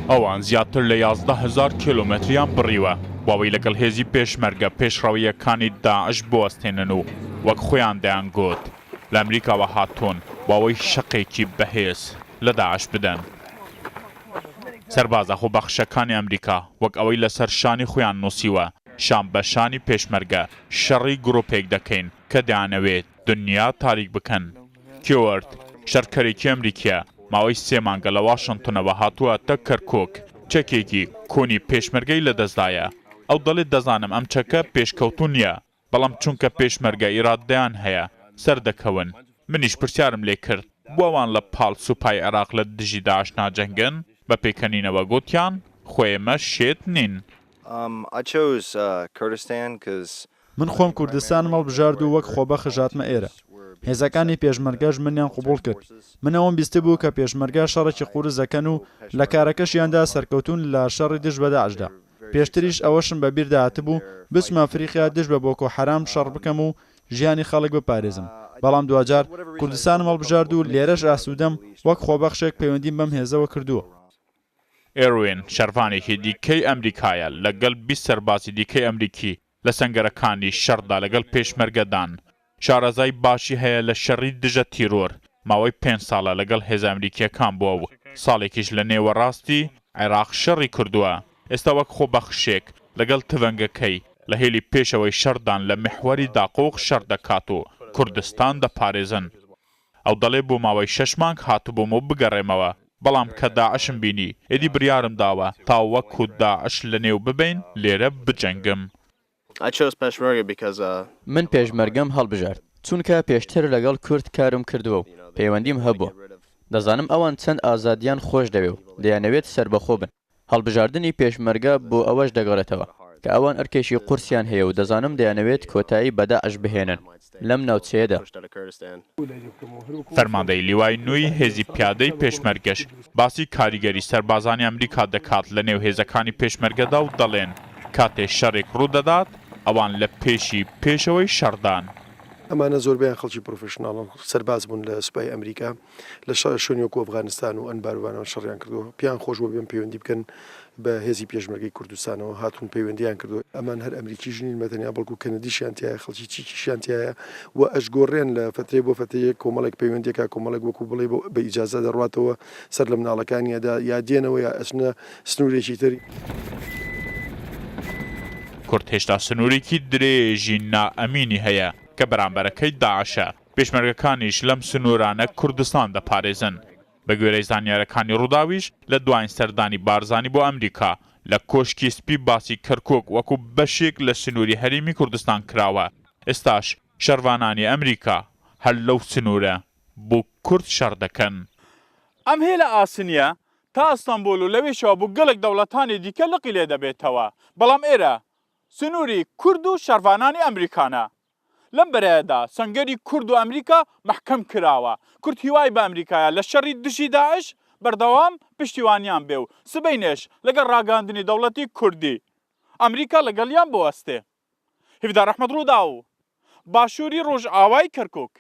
ئەوان زیاتر لە 11 هەزار کیلۆمەتریان بڕیوە بۆ ئەوەی لەگەڵ هێزی پێشمەرگە پێشڕەوییەکانی داعش بوەستێنن و وەک خۆیان دەیانگوت لە ئەمریکاوە هاتوون بۆ ئەوەی شەقێکی بەهێز لە داعش بدەن. سەربازە خۆبەخشەکانی ئەمریکا وەک ئەوەی لەسەر شانی خۆیان نووسیوە، شان بە شانی پێشمەرگە شەڕی گروپێک دەکەین کە دەیانەوێت دنیا تاریک بکەن. کیۆرت، شەڕکەرێکی ئەمریکییە، ماوەی سێ مانگە لە واشنتنەوە هاتووەتە کەرکوک، چەکێکی کۆنی پێشمەرگەی لەدەستدایە. ئەو دەڵێت دەزانم ئەم چەکە پێشکەوتوو نییە، بەڵام چونکە پێشمەرگە ئیرادەیان هەیە سەردەکەون، منیش پرسیارم لێکرد بۆ ئەوان لە پاڵ سوپای عێراق لە دژی داعش ناجەنگن؟ بە پێکەنینەوە گوتیان خۆ ئێمە شێت نین. من خۆم کوردستانم هەڵبژارد و وەک خۆبەخش هاتمە ئێرە. هێزەکانی پێشمەرگەش منیان قبوڵ کرد. من ئەوەم بیستبوو کە پێشمەرگە شەڕێکی قورس دەکەن و لە کارەکەشیاندا سەرکەوتوون لە شەڕی دژ بە داعشدا. پێشتریش ئەوەشم بە بیردا هاتبوو بچمە ئەفریقیا دژ بە بۆکۆ حەرام شەڕ بکەم و ژیانی خەڵک بپارێزم، بەڵام دواجار کوردستانم هەڵبژارد و لێرەش ئاسوودەم، وەک خۆبەخشێک پەیوەندیم بەم هێزەوە کردووە. ئێروین شەڕڤانێکی دیکەی ئەمریکایە لەگەڵ 20 سەربازی دیکەی ئەمریکی لە سەنگەرەکانی شەڕدا لەگەڵ پێشمەرگەدان، شارەزای باشی هەیە لە شەڕی دژە تیرۆر، ماوەی پێنج ساڵە لەگەڵ هێزە ئەمریکییەکان بووە و ساڵێکیش لە نێوەڕاستی عێراق شەڕی کردووە، ئێستا وەک خۆبەخشێک لەگەڵ تفەنگەکەی لە هێلی پێشەوەی شەڕدان لە میحوەری داقوق شەڕ دەکات و کوردستان دەپارێزن. ئەو دەڵێ بۆ ماوەی شەش مانگ هاتبووم و بگەڕێمەوە، بەڵام کە داعشم بینی ئیدی بریارم داوە تا وەکو داعش لەنێو ببەین لێرە بجەنگم. من پێشمەرگەم هەڵبژارد، چونکە پێشتر لەگەڵ کورد کارم کردووە و پەیوەندیم هەبووە. دەزانم ئەوان چەند ئازادییان خۆش دەوێ و دەیانەوێت سەربەخۆ بن. هەڵبژاردنی پێشمەرگە بۆ ئەوەش دەگەڕێتەوە، کە ئەوان ئەرکێکی قورسیان هەیە و دەزانم دەیانەوێت کۆتایی بە داعش بهێنن لەم ناوچەیەدا. فەرماندەی لیوای نوێی هێزی پیادەی پێشمەرگەش باسی کاریگەری سەربازانی ئەمریکا دەکات لە نێو هێزەکانی پێشمەرگەدا و دەڵێن کاتێ شەڕێک ڕوودەدات ئەوان لە پێشی پێشەوەی شەڕدان. ئەمانە زۆربەیان خەڵکی پرۆفێشناڵن، سەرباز بوون لە سوپای ئەمریکا، لە شوێنی وەکو ئەفغانستان و ئەنبار و وانەوە شەڕیان کردووە، پێیان خۆش بووە بێن پەیوەندی بکەن بە هێزی پێشمەرگەی کوردستانەوە، هاتوون پەیوەندییان کردووە، ئەمان هەر ئەمریکیش نین بە تەنیا، بەڵکو کەنەدیشیان تیایە، خەڵکی چیکیشیان تیایە و ئەشگۆڕێن لە فەترەی بۆ فەترەیەک کۆمەڵێک پەیوەندی ئەکا، کۆمەڵێک وەکو بڵێی بە ئیجازە دەڕواتەوە سەر لە مناڵەکانی ئەدا، یا دێنەوە یا ئەچنە سنوورێکی تر. کورد هێشتا سنوورێکی درێژی نائەمینی هەیە کە بەرامبەرەکەی داعشە، پێشمەرگەکانیش لەم سنوورانە کوردستان دەپارێزن. بەگوێرەی زانیارەکانی رووداویش، لە دواین سەردانی بارزانی بۆ ئەمریکا، لە کۆشکی سپی باسی کەرکوک وەکو بەشێک لە سنووری هەرێمی کوردستان کراوە، ئێستاش شەڕڤانانی ئەمریکا هەر لەو سنوورە بۆ کورد شەڕ دەکەن. ئەم هێلە ئاسنییە تا ئەستەنبوڵ و لەوێشەوە بۆ گەلێک دەوڵەتانی دیکە لقی لێ دەبێتەوە، بەڵام ئێرە سنووری کورد و شەڕڤانانی ئەمریکانە. لەم بەرەیەدا سەنگەری کورد و ئەمریکا مەحکەم کراوە. کورد هیوای بە ئەمریکایە لە شەڕی دژی داعش بەردەوام پشتیوانیان بێ و سبەینێش لەگەڵ ڕاگەیاندنی دەوڵەتی کوردی ئەمریکا لەگەڵیان بوەستێ. هیڤدار ئەحمەد ڕووداو، باشووری ڕۆژئاوای کەرکوک.